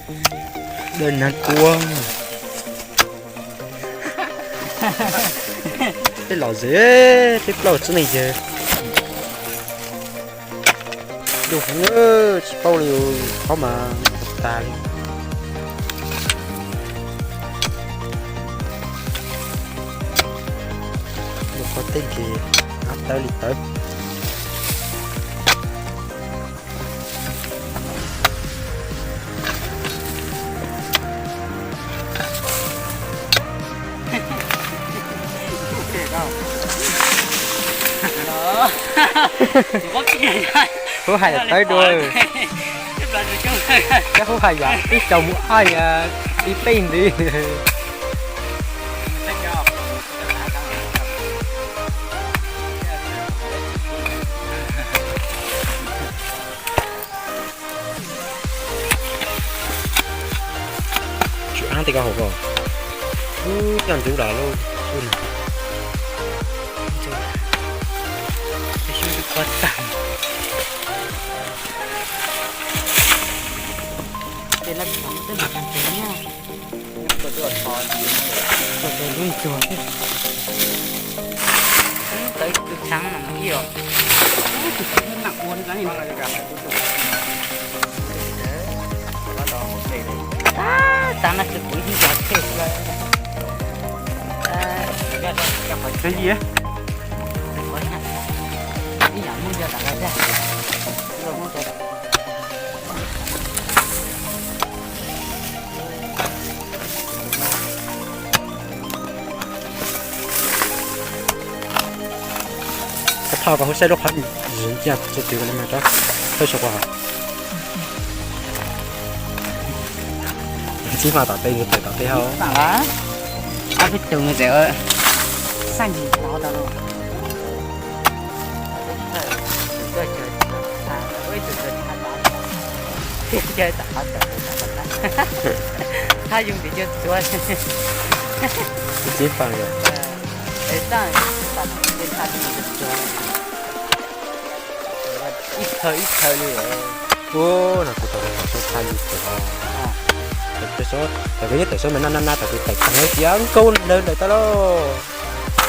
Dej nag kua. Tej lom zem, tej plaub txwb neeg yawg. Lub heev, tsis paub li, qhov mas tas li. Lub qhov teb ces ab tawv li tawv. Kuv hais tawv dua, kuv hais yam ib xyoos mus ab ib peb ntxiv. Tsis ab tej ko hauv ko. Ub, coj ntxuv los lub xub na. Xyov xyov kua tag. Ces lawv tseem muaj tej ntawd tseem ceev na. Tus lub ntsuag thiab. Tawv kws tshaav no ib yom. Tus tshaav nag ua li ko. Tag no tsis pub ib yam tseg lawm. Ib yam muaj nco tas los yog. Koj thauj koj hu saib lub qhov zim cia txog twg li mas rov thauj saum ko. Txib faj tom tej, tawm tom tej hauv. Ob peb tus nws txawm xaj ntsis tau tau lawm. Txib faj yom. Ib txhawv ib txhawv li. Ub, no kuv tau tawm saub txhab yus tawm. Tawm saub, tawm kuv yeej tawm saub mas nab nab nab, tawm kuv tawm tag no tias nkaus lawm lawm tau lauj.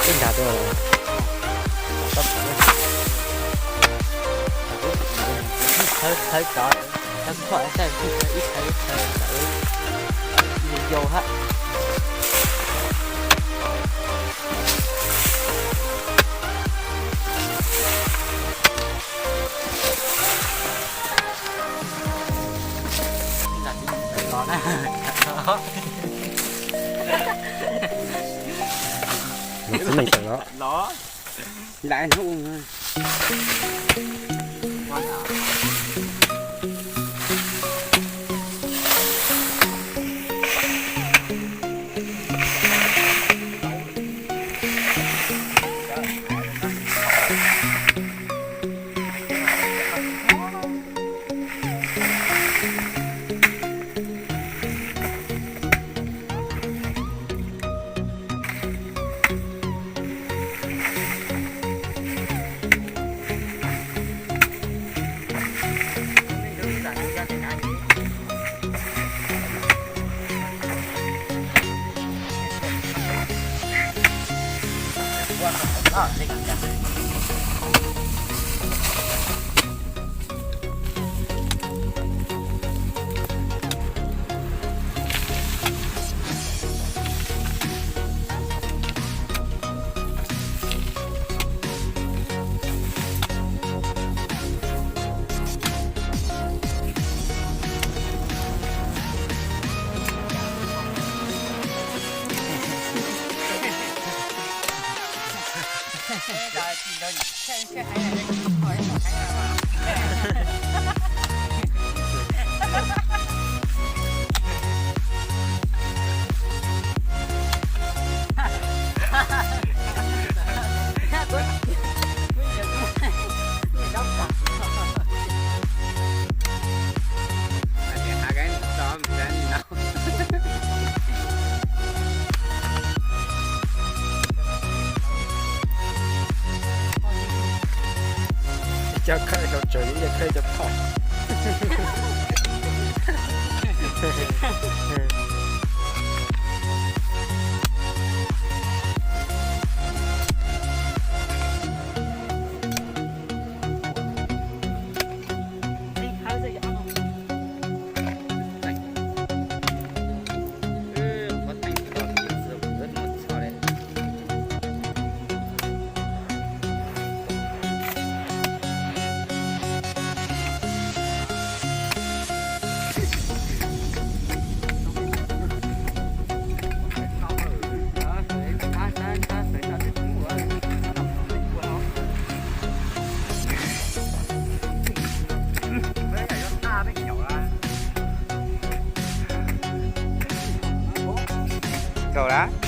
Ib nrag tuaj. Txhawv txhawv tod, txhawv khuam txhawv ib txhawv ib txhawv tod, yau hab. Txiv neej tawm los. Cov khawb hauv tsev, cov khawb cov phom. Tau lawm.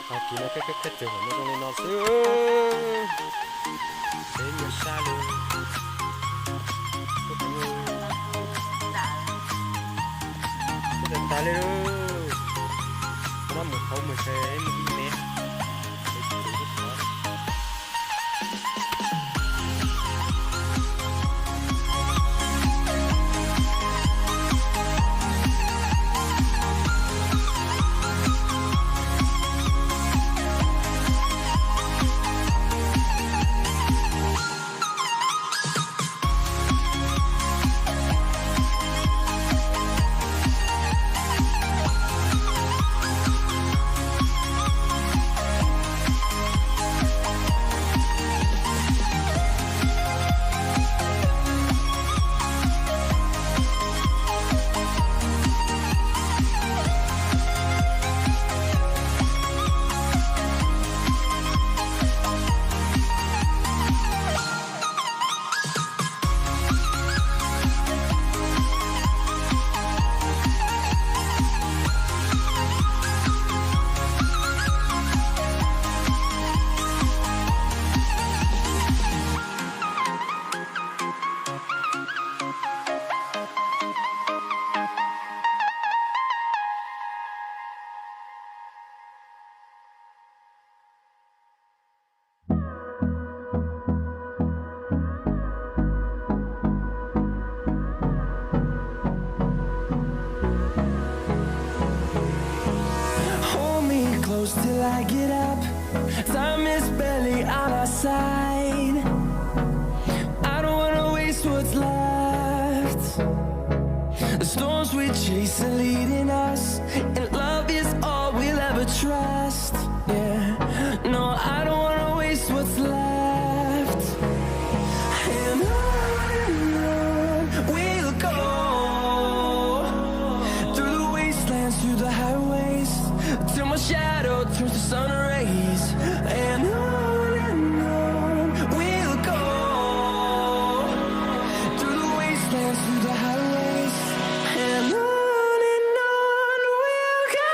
Hos kis no kab kab kab txwm hom no zoo li no xwb. Peb nyuag sab li. Kuj tas tas li. Qhov no mus hauv mus tsev mus ib me. Hold me close till I get up. Time is barely on our side. I don't wanna waste what's left. The storms we chase are leading us, and love is all we'll ever trust. Yeah, no, I don't wanna waste what's left. And on and on we'll go, through the wastelands, through the highways, till my shadow turns to sun rays. And on and on we'll go, through the wastelands, through the highways, and on and on we'll go.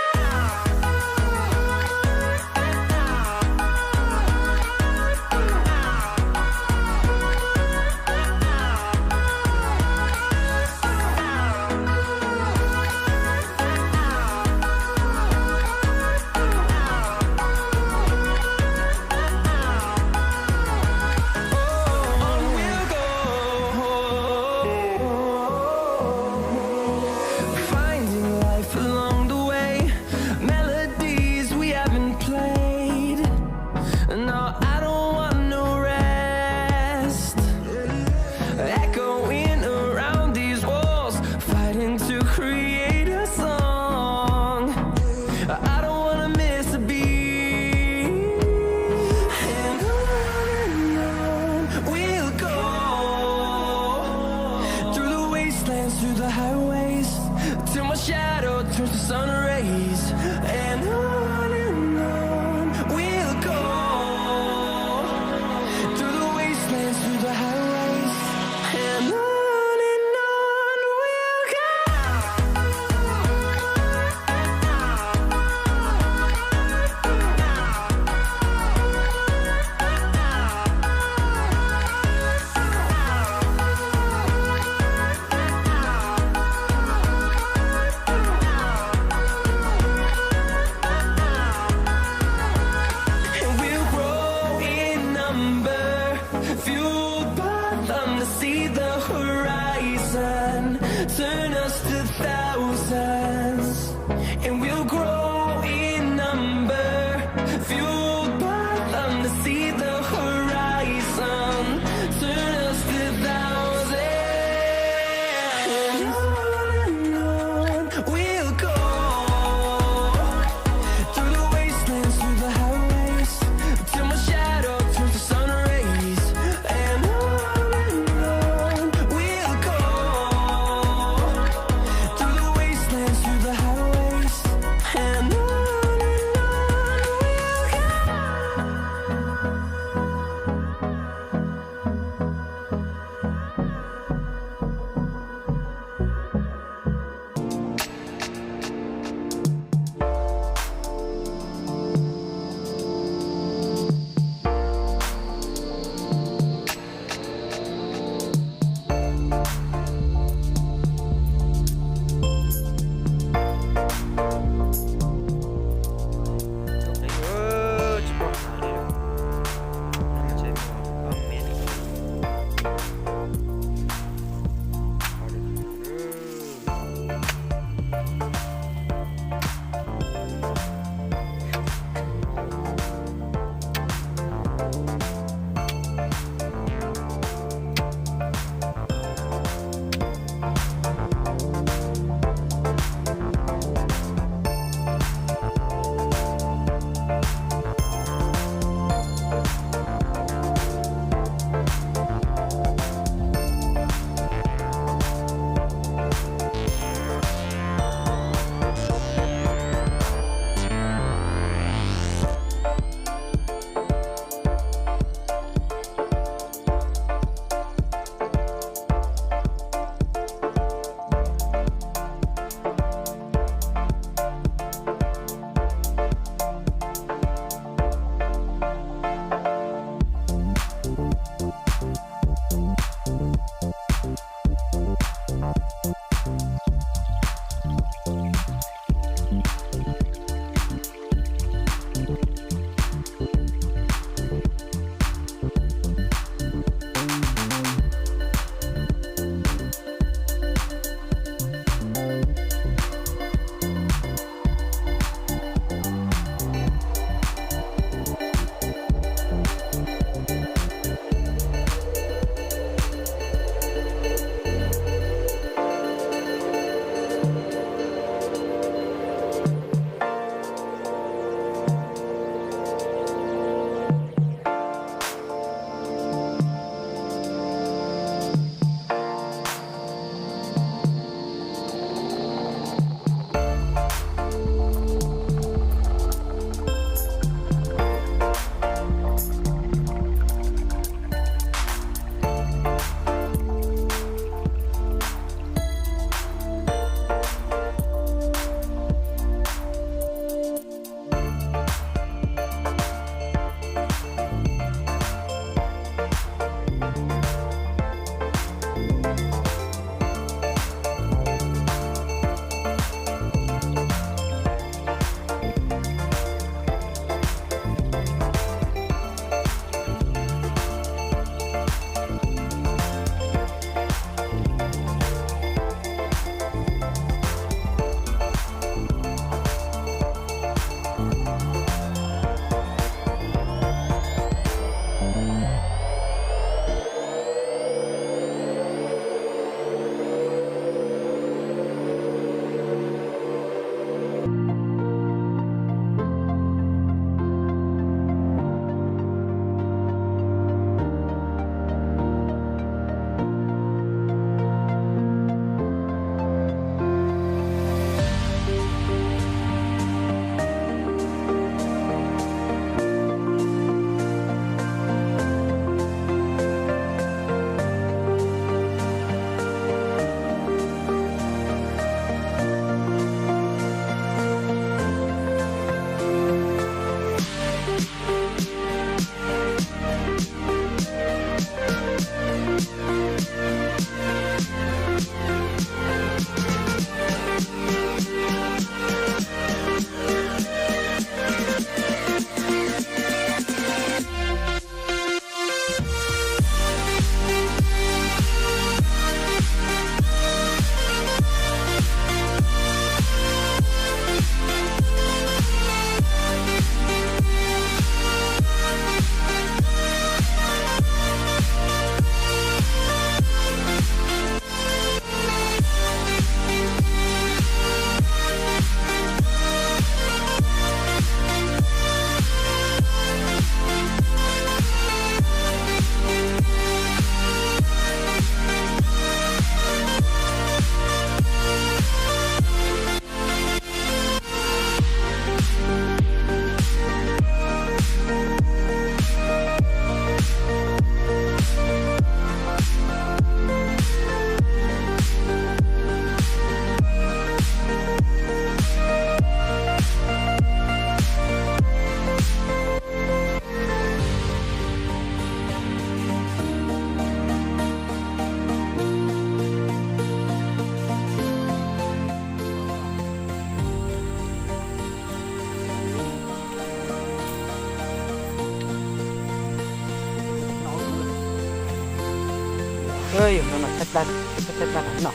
Yog no no thaij plag, thaij plag no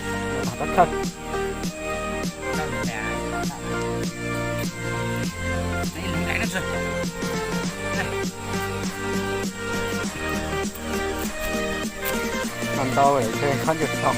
no no thawj. Ntau ntau, khob ncua tau.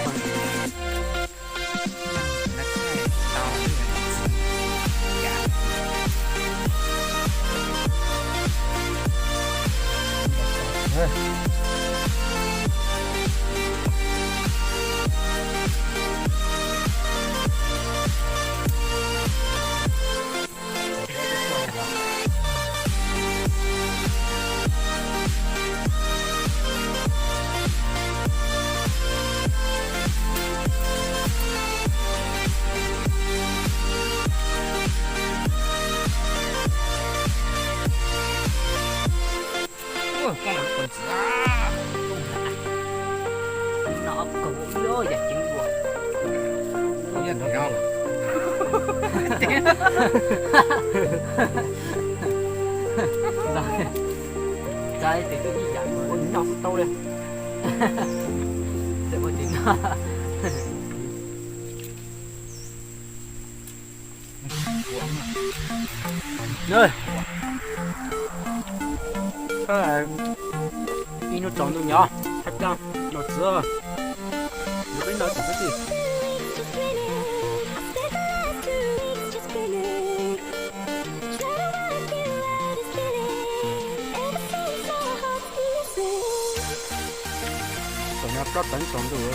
Ib hnub tsaus ntuj nyom, thaj coj los txwv, yuav peb nrog txwv xwb. Tam no plaub tawv tsaus ntuj.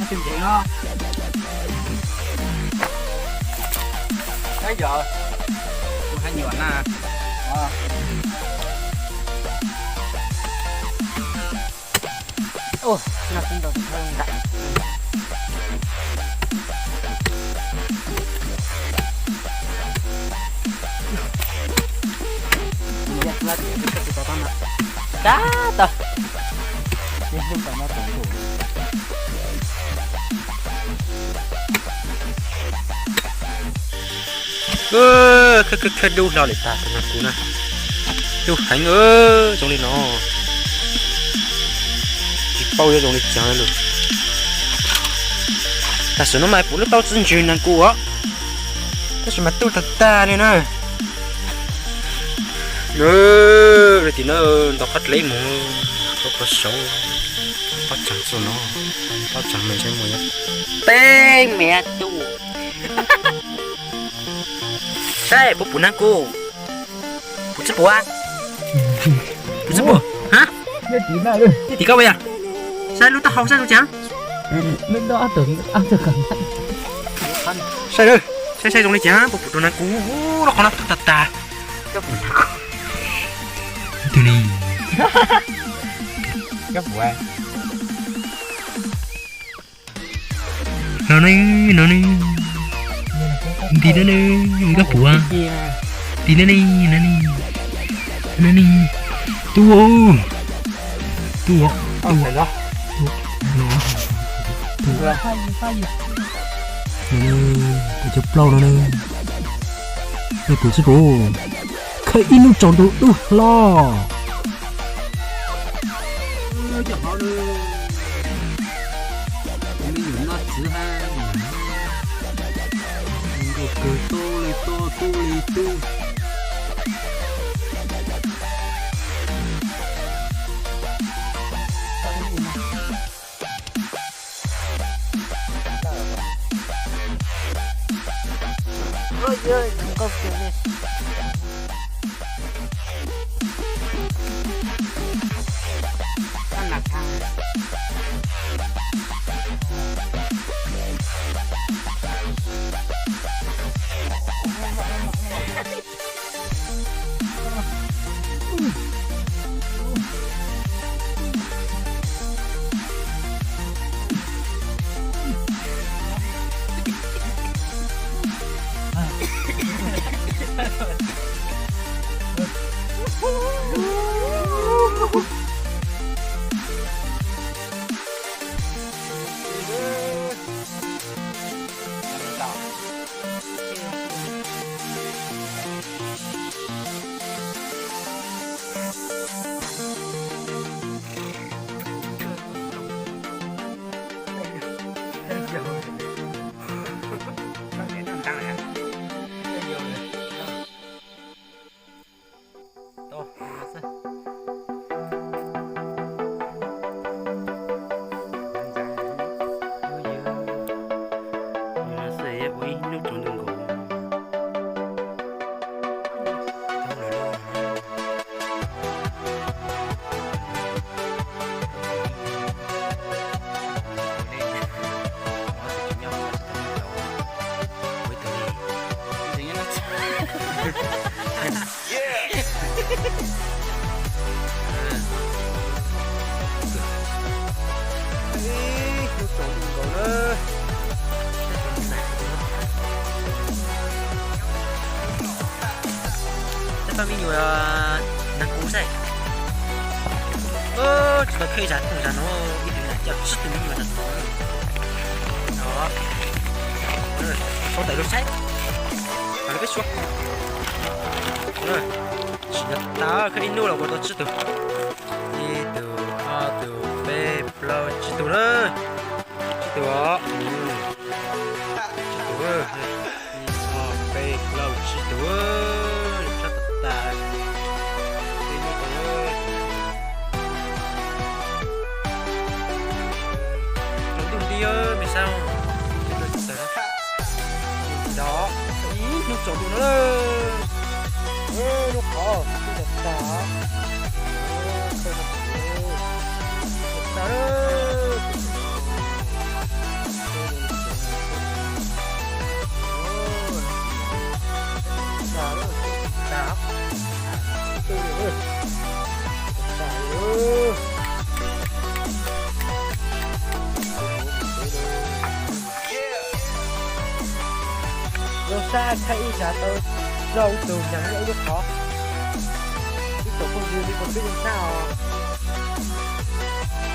Tus ntsev no. Ab yog, tus hais nyuam na. Ua, no kuv ntaus tus thawj nram. Tab tom. Khawb khawb khawb dub hlo li tas tus nag kub na. Dub heev, zoo li no. Tsis paub yuav zoo li cas lawm. Tam sim no mas puv lub taub txwb ntswg nag kub os. Tab sis mas dub tag tag li na. Tim no ntaus qhov dleb mus, qhov saud, pob tsaag txuj no, pob tsaag me ntshai mus peb mev dub. Saib puas pum nag kub. Pum tsi pum a? Pum tsi pum? Ha? Nyob tim koj puas yog? Saib lub taub hau saib zoo cas. Saib, saib, saib zoo li cas puas pum rau nag kub, lub qhov no dub tag tag. Twg li? No ne, no ne. Nti no ne, koj puas? Nti no ne, no ne. No ne. Tub, tub, tub. Cov plaub no ne. Yog tus xwb pum. Khawb ib hnub tsaus ntuj dub hlo. Cov hov, me nyuam noj txwv hab, nkauj kawg, tub li tub, tub li tub. Tab lawm, tab lawm. Ua ib hnub tsaus ntuj nkaus. Hnub tsaus ntuj nkaus na. Tej pab me nyuam nag kuv saib. Tsis tau khawb ib zag tooj zag no, ib tug lam coj tsib tug me nyuam nag kuv. Sau tais lub saib. Peb suav. Tsis nco tas, khawb ib hnub los ua tau tsib tug. Ib tug, ob tug, peb, plaub, tsib tug na. Tsib tug os. Tsib tug. Ib, ob, peb, plaub, tsib tug. Sab tas tas. Peb hnub tau. Los ntuj nti me sab. Ntog, ib hnub tsaus ntuj no. Lub qhov twb tas tas. Zoo sab, khawb ib zag tau rau tug nyeem ib lub qhov. Ib tsoom phooj ywg li puas pib zoo sab os?